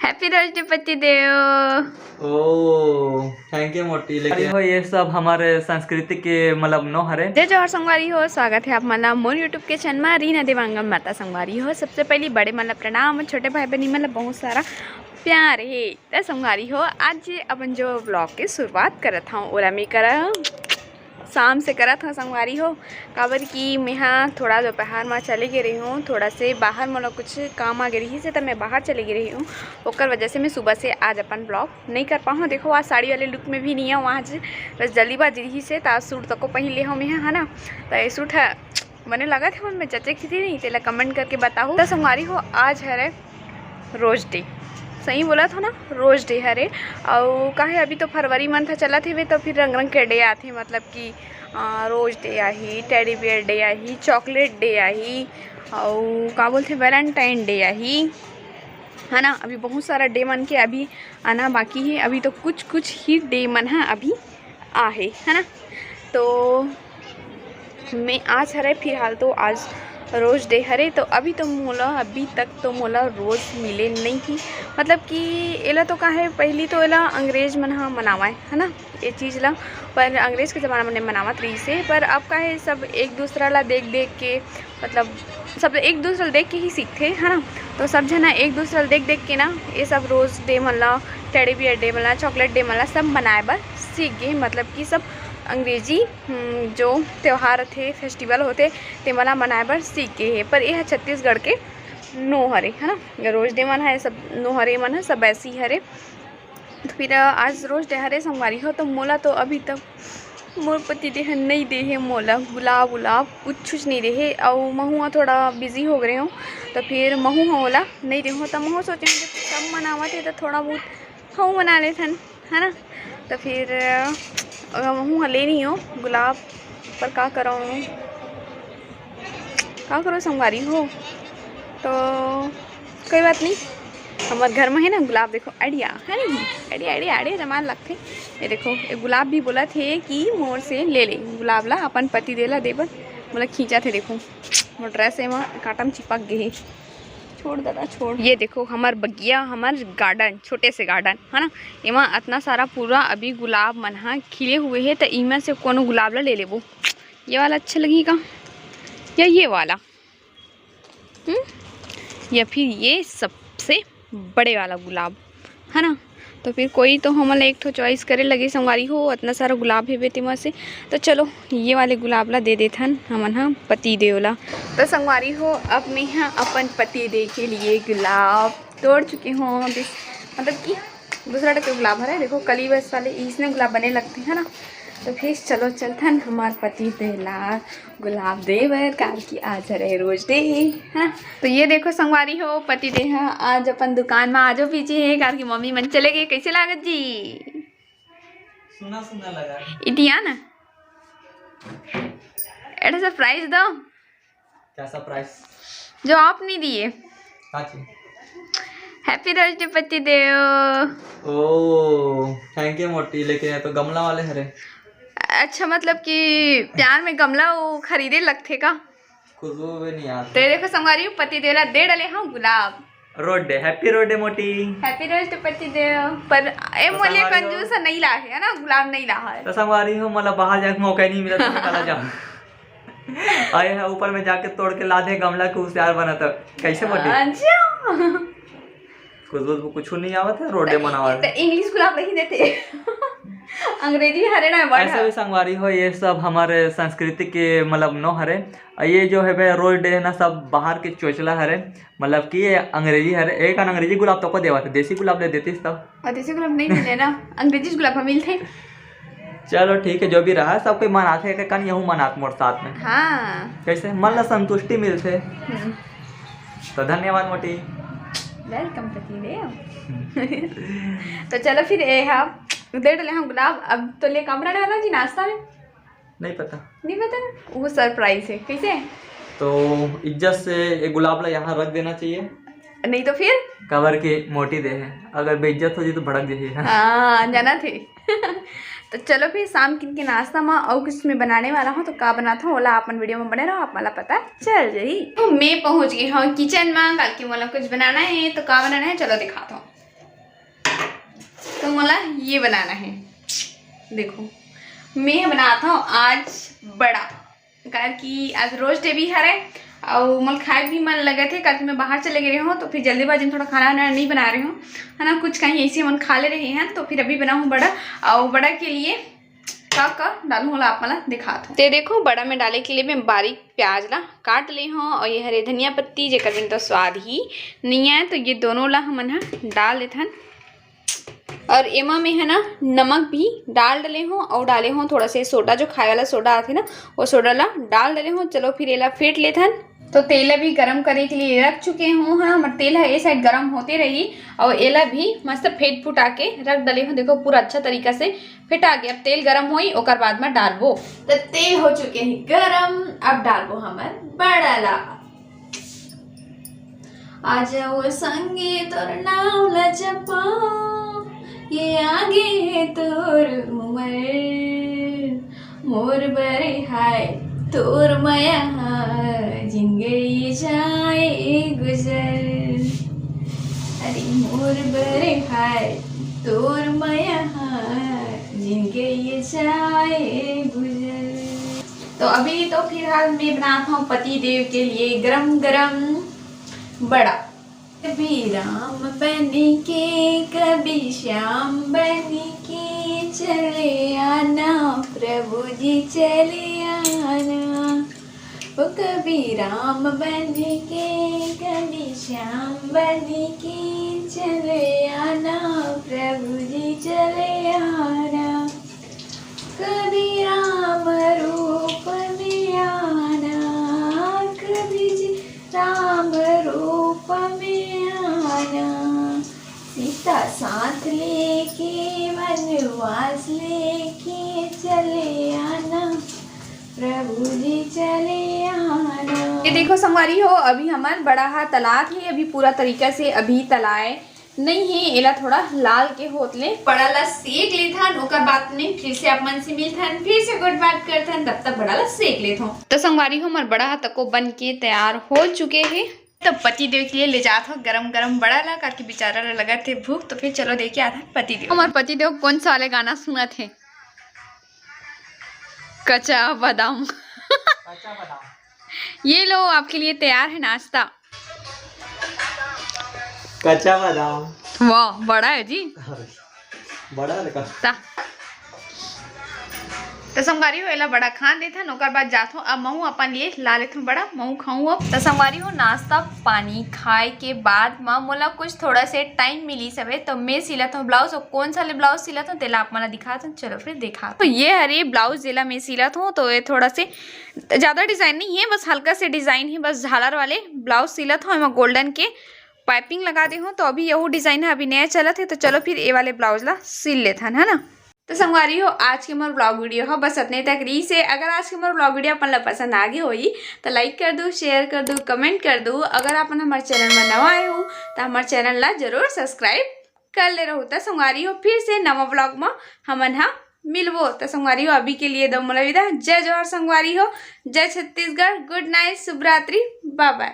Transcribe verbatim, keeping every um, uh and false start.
Happy Rose Day पति देव। ओ, thank you मोटी, लेकिन अरे हो, ये सब हमारे संस्कृति के मतलब नो हरे। जय जोहार संगवारी हो, स्वागत है आप मन ला मोर YouTube के चैनल मा रीना देवांगम माता। संगवारी हो, सबसे पहली बड़े मन ला प्रणाम, छोटे भाई बहनी मन ला बहुत सारा प्यार हे। त संगवारी हो, आज अपन जो vlog के शुरुआत करत हूँ, ओला मैं करा शाम से करत हव संगवारी हो, काबर कि मेहा थोड़ा दोपहर म चले गे रही हूँ, थोड़ा से बाहर मोला कुछ काम आ गे रही से, त मैं बाहर चले गे रही हूँ। ओकर वजह से मैं सुबह से आज अपन vlog नहीं कर पाऊँ। देखो, आज साड़ी वाले look में भी नहीं हूँ, आज बस जल्दीबाजी रही से, त आज सूट तको पहन ले हूँ मैं, है ना। त ये सूट है, मने लगत हे मन में जचे खिसी नहीं, तेला comment करके बताहू। त संगवारी हो, आज हरे रोज डे, सही बोलत हो ना, रोज डे हरे। अउ काहे, अभी तो फरवरी मंथ चलत हेवे, तो फिर रंग रंग के डे आथे, मतलब कि अ, रोज डे आही, टेडी बियर डे आही, चॉकलेट डे आही, अउ का बोलथे, वैलेंटाइन डे आही, है ना। अभी बहुत सारा डे मन के अभी आना बाकी है, अभी तो कुछ कुछ ही डे मन है अभी आहे, है ना। तो मैं आज हरे, फिलहाल तो आज रोज डे हरे, तो अभी तो मोला, अभी तक तो मोला रोज मिले नहीं ही। मतलब कि एला तो का है, पहली तो एला अंग्रेज मन ह मनावय, है ना, ये चीज़ ला। पर अंग्रेज के ज़माना में नहीं मनावत रही से, पर अब का है, सब एक दूसरा ला देख देख के, मतलब सब एक दूसरा ला देख के ही सीखथे, है ना। तो सब जना एक दूसरा ला देख देख के ना, ये सब रोज डे मन ला, टेडी बियर डे मन ला, चॉकलेट डे मन ला सब मनाए बर सीख गे। मतलब कि सब अंग्रेजी हम्म, जो त्यौहार होथे, फेस्टिवल होथे, ते मन ला मनाए बर सीख गे हे। पर ये ह छत्तीसगढ़ के नो हरे, है ना। रोज डे मन ह, सब नो हरे मन ह, सब ऐसी हरे। तो फिर आज रोज डे हरे संगवारी हो, तो मोला तो अभी तक मोर पति देह नहीं दे हे मोला गुलाब उलाब कुछ नहीं दे हे। अउ महू ह थोड़ा बिजी हो गए हूँ, तो फिर महू ह ओला नहीं दे हूँ। तो महू सोचे हूँ, जब सब मनावत हे, तो थोड़ा बहुत हऊ मना लेथन, है ना। तो फिर अ, महू ह लेनी हो गुलाब, पर का करूँ, का करूँ संगवारी हो। तो कोई बात नहीं, हमर घर में है ना गुलाब, देखो अड़िया है ना, अड़िया अड़िया अड़िया जमान लगथे। ये देखो, ये गुलाब भी बोलत हे कि मोर से ले ले गुलाब ला, अपन पति देला देबर मोला खींचत हे। देखो मोर ड्रेस एमा कांटा म चिपक गे हे। छोड़ दादा, छोड़। ये देखो हमर बगिया, हमर गार्डन, छोटे से गार्डन है ना, एमा अतना सारा पूरा अभी गुलाब मन ह खिले हुए हे, त इमा से कोनो गुलाब ला ले लेबो। ये वाला अच्छा लगही का, या ये वाला, हम्म, या फिर ये सबसे बड़े वाला गुलाब, है ना। तो फिर कोई तो हमन ला एक ठो चॉइस करे लगे संगवारी हो, अतना सारा गुलाब हेबे तेमा से। तो चलो, ये वाले गुलाब ला दे देथन हमन ह पति देव ला। तो संगवारी हो, अब मैं ह अपन पति देव के लिए गुलाब तोड़ चुके हूँ। दिस-, मतलब कि दूसरा टाइप के गुलाब हरे, देखो कली बस वाले इसने गुलाब बने लगथे, है ना। तो फिर चलो चलथन हमार पति देव ला गुलाब दे बर, काबर कि आज हरे रोज डे हे, है ना। तो ये देखो संगवारी हो, पति देव ह आज अपन दुकान में आजो पीछे हे, काबर कि मम्मी मन चले गए। कैसे लागत जी? सुना सुना लगा। इतिया ना, एटा सरप्राइज दो। क्या सरप्राइज? जो आप नहीं दिए। हाँ जी। हैप्पी रोज डे पति देव। ओ, थैंक यू मोटी, लेकिन ये तो गमला वाले हरे। अच्छा, मतलब कि प्यार में गमला वो खरीदे लगथे का? खुशबू भी नहीं आती। तो ये देखो संगवारी, पति देव ला दे डले हाँ गुलाब। Rose day, happy rose day मोटी। हैप्पी रोज डे पति देव। पर ए तो मोले संगवारी हो। कंजूस नहीं ला है ना, गुलाब नहीं ला है। तो संगवारी हो, मोला बाहर जाके मौका ही नहीं मिला, तो निकाला जाओ। अरे हाँ, ऊपर में जाके तोड़ के ला दे गमला के, होशियार बना तो कैसे मोटी? अच्छा। खुशबू कुछ नहीं आवत है, रोज डे मनावत तो है। इंग्लिश गुलाब नहीं देते। अंग्रेजी हरे ना बड़ा। ऐसे भी संगवारी हो, ये सब हमारे संस्कृति के मतलब नो हरे। और ये जो है बे रोज डे है ना, सब बाहर के चोचला हरे, मतलब कि ये अंग्रेजी हरे। एक अन अंग्रेजी गुलाब तो को देवा थे, देसी गुलाब दे देतीस तो। और देसी गुलाब नहीं मिले ना, अंग्रेजी गुलाब हम मिलते। चलो ठीक है, जो भी रहा, सब कोई मनाथे, के कन यहू मनात मोर साथ में। हाँ। कैसे मन ला संतुष्टि मिलथे। हम्म। तो धन्यवाद मोटी। वेलकम पति देव। तो चलो फिर ए हम दे डले हम गुलाब, अब तो ले कमरा वाला जी नाश्ता में। नहीं पता। नहीं पता, वो सरप्राइज है। कैसे? तो इज्जत से ये गुलाब ला यहाँ रख देना चाहिए। नहीं तो फिर? काबर के मोटी दे है, अगर बेइज्जत हो जाए तो भड़क जाए। हाँ, जाना थे। तो चलो फिर शाम किन के नाश्ता में और कुछ मैं बनाने वाला हूँ, तो का बनाता हूँ ओला अपन वीडियो में बने रहो, आप मला पता चल जाही। तो मैं पहुँच गई हूँ किचन में, काबर कि मोला कुछ बनाना है। तो का बनाना है चलो दिखाता हूँ। तो मोला ये बनाना है। देखो, मैं बनात हूँ आज बड़ा, काबर कि आज रोज डे भी हरे, अउ मोला खाए भी मन लगत हे, काबर कि मैं बाहर चले गए हूँ, तो फिर जल्दीबाजी में थोड़ा खाना वाना नहीं बना रही हूँ, है ना। कुछ कहीं ऐसे मन खा ले रहे हैं, तो फिर अभी बनाऊँ बड़ा। अउ बड़ा के लिए का का डालूँ, मोला आप मन ला दिखात हूँ। ते देखो, बड़ा में डाले के लिए मैं बारीक प्याज ला काट ले हूँ, और ये हरे धनिया पत्ती, जेकर बिन तो स्वाद ही नहीं आए, तो ये दोनों ला हमन ह डाल देथन। और एमा में है ना, नमक भी डाल डले हूँ, और डाले हूँ थोड़ा से सोडा, जो खाए वाला सोडा आथे ना, वो सोडा ला डाल डले हूँ। चलो फिर एला फेंट लेथन। तो तेल भी गरम करे के लिए रख चुके हूँ। हाँ, हमर तेल है, ये साइड गरम होते रही, और एला भी मस्त फेंट फुटा के रख डले हूँ। देखो, पूरा अच्छा तरीका से फेंटा गया। अब तेल गरम होई, ओकर बाद में डालबो। तो तेल हो चुके हैं गरम, अब डालबो हमर बड़ा ला। आ जाओ संगे तोर नाम ला जपा, ये आगे है तोर उमर। मोर बरे हाय तोर मया हा, जिंदगी जाए गुजर। अरे मोर बरे हाय तोर मया हा, जिंदगी जाए गुजर। तो अभी तो फिलहाल मैं बनात हूँ पति देव के लिए गरम गरम बड़ा। कभी राम बन के, कभी श्याम बन के चले आना, प्रभु जी चले आना। ओ कभी राम बन के, कभी श्याम बन के चले आना, प्रभु जी चले आना। कभी राम रूप में आना, कभी जी राम रूप में आना, सीता साथ लेके वनवास लेके चले आना, प्रभु जी चले आना। ये देखो संगवारी हो, अभी हमर बड़ा हा तलात हे, अभी पूरा तरीका से अभी तलाए नहीं हे, एला थोड़ा लाल के होत ले बड़ा ला सेक लेथन, ओकर बाद में फिर से आप मन से मिलथन, फिर से गोठ बात करथन, तब तक बड़ा ला सेक लेथन। तो संगवारी हो, हमर बड़ा हा तको बन के तैयार हो चुके हे। तो पति देव के लिए ले जात हो गरम गरम बड़ा ला, काबर कि बेचारा ला लगत हे भूख। तो फिर चलो देख के आथन पति देव। हमर पति देव कौन सा वाले गाना सुनत हे? कच्चा बादाम। कच्चा बादाम। ये लो, आपके लिए तैयार है नाश्ता। कच्चा बादाम। वाह, बड़ा है जी। अरे, बड़ा है का? ता। तो संगवारी हो, एला बड़ा खान देथन, ओकर बाद जाथों। अब महू अपन लिए ला लेथों बड़ा, महू खाऊं अब। तो संगवारी हो, नाश्ता पानी खाए के बाद म मोला कुछ थोड़ा से टाइम मिलिस हवे, तो मैं सिलत हूँ ब्लाउज। और कौन सा ले ब्लाउज सिलत हूँ, तेला आप मन ला दिखात हूँ। चलो फिर देखा। तो ये हरे ब्लाउज, जेला मैं सिलत हूँ, तो ये थोड़ा से ज्यादा डिजाइन नहीं है, बस हल्का से डिजाइन है, बस झालर वाले ब्लाउज सिलत हूँ, एमा गोल्डन के पाइपिंग लगा दे हूँ। तो अभी यहू डिजाइन है, अभी नया चलत है, तो चलो फिर ये वाले ब्लाउज ला सिल लेथन, है ना। तो संगवारी हो, आज के मोर ब्लॉग वीडियो ह बस अतने तक रहिस हे। अगर आज के मोर ब्लॉग वीडियो अपन ला पसंद आ गे होही, तो लाइक कर दू, शेयर कर दू, कमेंट कर दू। अगर आप मन हमर चैनल में नवा आए हो, तो हमर चैनल ला जरूर सब्सक्राइब कर ले रहू। तो संगवारी हो, फिर से नवा ब्लॉग में हमन हा मिलबो। तो संगवारी हो, अभी के लिए दो मोला विदा। जय जोहार संगवारी हो, जय छत्तीसगढ़, गुड नाइट, शुभ रात्रि, बाय बाय।